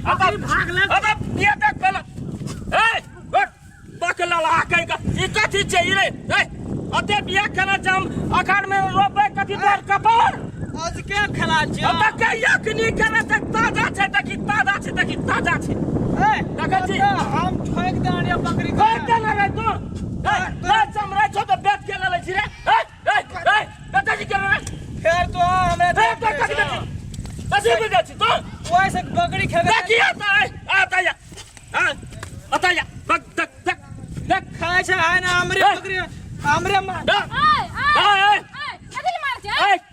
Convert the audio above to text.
बकरी भागल। अब बिया देख पहले। ए उठ, बकला ला कहि के ई कथी छै ई रे? ए, अते बिया केना छै? हम अखाड़ में रोपबै कथी? तोहर कपार। आज के खेला छियै? अब तक यखनी केना छै? ताजा छै, देखी, ताजा छै, देखी, ताजा छै। ए, देखै छी। हम ठोकि देलियै बकरी के। ठोकि देने रे तू। ए, ए, चमरै छौ तऽ बेच के लेले छी रे। ए, ए, ए, बेचै छी के रे? फेर तो हमरा ए, तो कथी कथी कथी बुझै छी तू? ओइसे बकरी खेल। देखिए तऽ, ए, आता या, हाँ, आता या, देख, देख, देख, देख। खाय छै आइ ने हमरे ए। बकरी हमरे मार। ए, ए, ए, ए, ए, कथी ले मारै छै? ए।